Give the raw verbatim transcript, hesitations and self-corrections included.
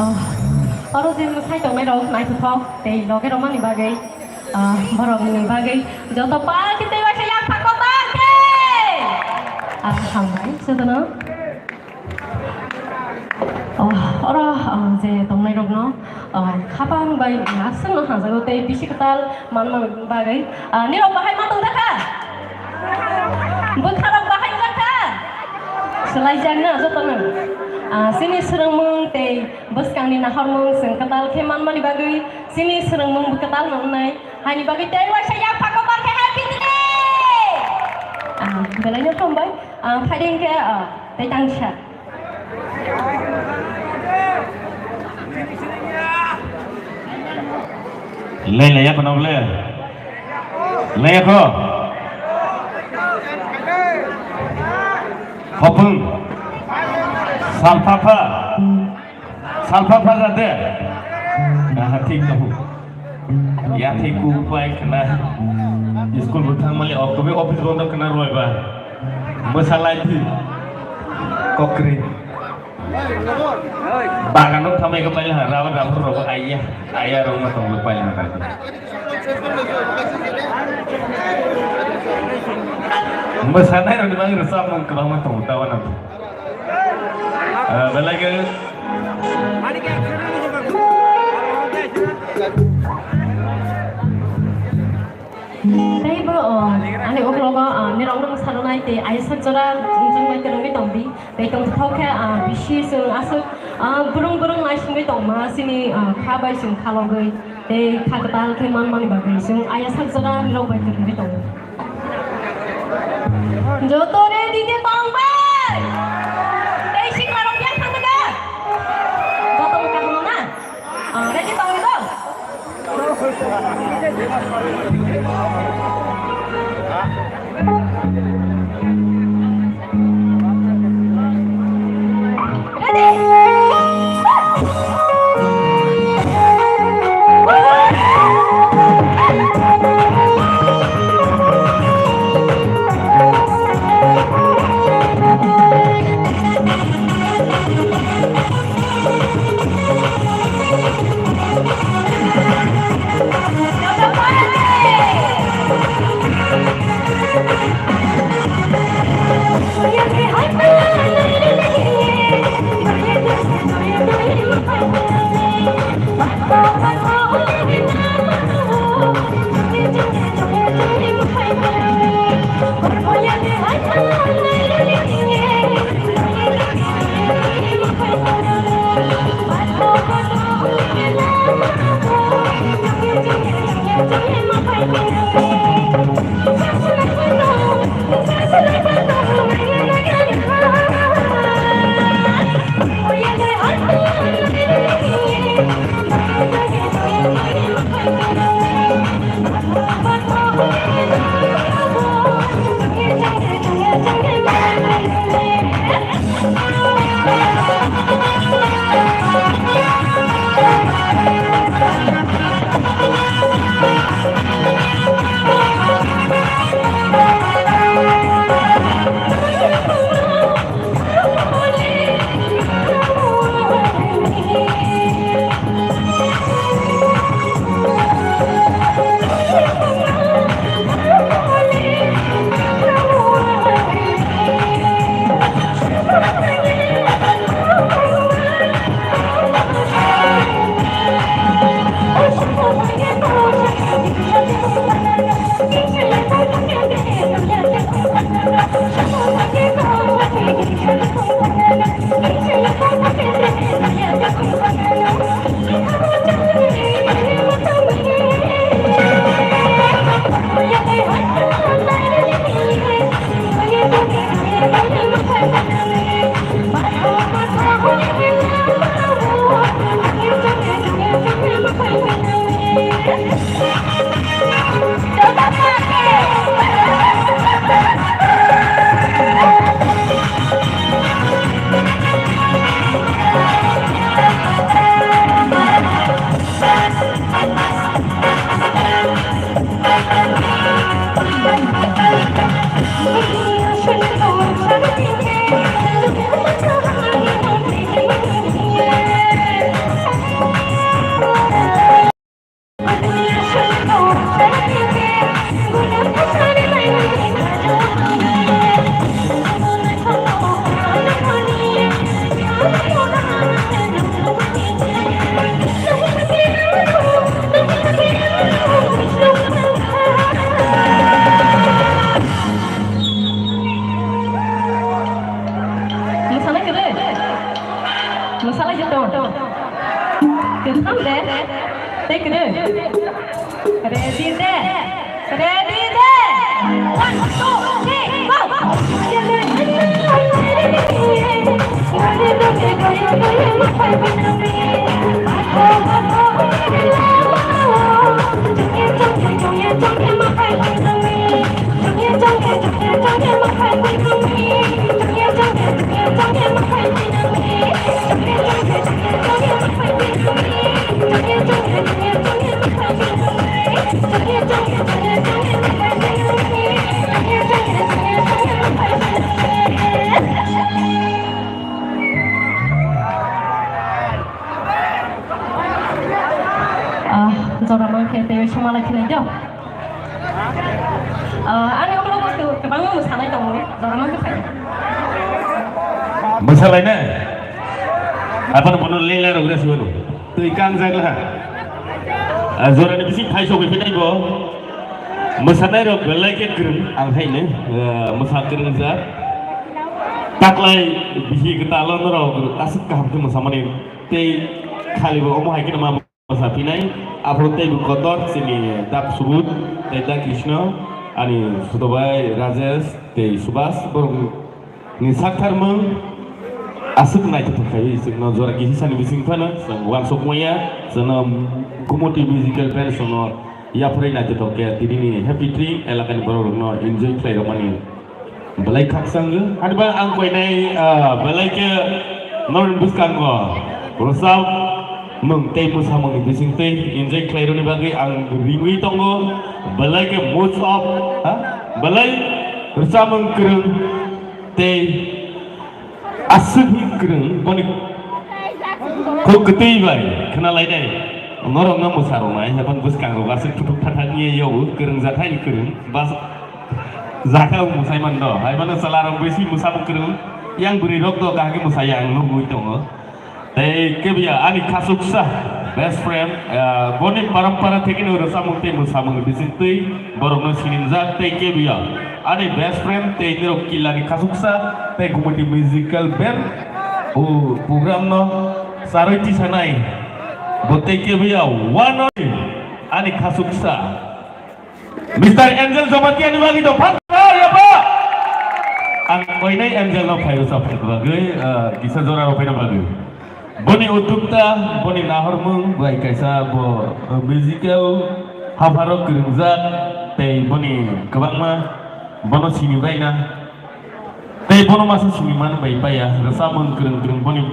Oh, oro je mwsai tongnai rok naithothok tei loge romani bagwi Ah, borokni bagwi joto palki tei waisa yak phako palki. Ah, hambai jotono. Oh, oro, ah, je tongnairokno, ah, khapang bai aswkno hamjago tei bisi kwtal manmani bagwi. Ah, nirok bahai ma tongjakha? Bwkharok bahai wngjakha? Swlaijakna jotono. Ah, chini swrwngmung tei bwskangni nahormung chwng kwtal khe manmani bagwi chini swrwngmung bo kwtal wngnai. Haini bagwi tei waisa yak phako palki hai pitini. Ah, belaino hambai. Ah, phaidi hwnkhe, ah, tei tangsa. Lei lei yakho no le. Lei yakho. Hopung. Salpha pha. Salpha pha jate. Aha, thik tong. Ya thik ku pai khna. School bo thang mali ok be office bondo khna roi ba. Bwsa lai thi. Kokri. Bagano thamai ko paila ha, rabar rabar rogo aiya, aiya rok ma tong paila ha. Bwsa nai rok ni bagwi rwchap mung kwbangma tongo, ta wana. Ah, belai khe. Tei bo, ah, ani uklogo, ah, nirok nwng sanonai tei ayasakjora wngjaknai kwrwngwi tongdi. Tei tongthok khe, ah, bisi chwng aswk, ah, bwrwng bwrwng naisingwi tongma chini, ah, kha bai chwng khalogwi. Tei kha kwtal khe manmani bagwi chwng ayasakjora nirok bai kwrwngwi tongo. Joto ready khe tong bai. Tei sikla rok yang thang da. Joto kaham na. Ah, ready tong bai. Ready de? Ready de? One, two, three, go! Ah, jora mankhe tei soma lai khinai do. Ah, ani ulo bo kwbangma mwsanai tongo, jora mankhe phai. Mwsalaina? Aboni bono lela rok resi bono. Twi kangjak laha. Ah, jorani bising phai sogwi phinai bo. Mwsanai rok belai khe kwrwng ang haino, ah, mwsa kwrwngjak. Taklai bihi kwtalo norok aswk kaham khe mwsamani. Tei khalibo omo hai kheno ma mwsa phinai, aphuru teibo kotor chini Dak Subud, tei Dak Krishna, ani Sudobai Rajesh, tei Subhas, borokni saktharmung aswk naithothok khlaiwi chwngno jora kisa sani bising phano chwng uansuk manya, chwngno Gumoti Musical Band chwngno yapharwi naithothok khe tinini Happy Tree elakani borokrokno enjoy khlairokmani. Belai khakchangwi. Haniba ang koinai, ah, belai khe norokni bwskango rwchapmung tei mwsamungni bisingtwi enjoy khlairokni bagwi ang ringwi tongo. Belai khe most of, ha? Belai rwchapmung kwrwng tei aswk kwrwng boni khuk kwtwi bai khwnalainai. Norokno mwsaroknai, haiphano bwskango aswk thuthuk thathak wngya yago, kwrwng jathaini kwrwng. Bas, Jaka mwsai mano, hai mano chwla rok bisi mwsa bo kwrwng. Yang bwrwi rok do kahage mwsai ang nugwi tongo. Tei kebiya ani khasuksa best friend, ah, boni parampara thekeno rwchapmung tei mwsamung bisingtwi borokno sinimjak tei kebiya ani best friend tei nirok killani khasuksa tei Gumoti Musical Band o program no charwi tisanai bo tei kebiya wanoi ani khasuksa Mister Angel Jamatia ni bagwi to phang ya ba. Ang koinai Angel no phai rwchap bagwi, ah, kisa jora rw phaina bagwi. Boni utukta, boni nahormung bai kaisa bo, ah, musical hapharo kwrwngjak tei boni kwbangma bono sini baina. Tei bono masa sini man bai paya rwchapmung kwrwng kwrwng boni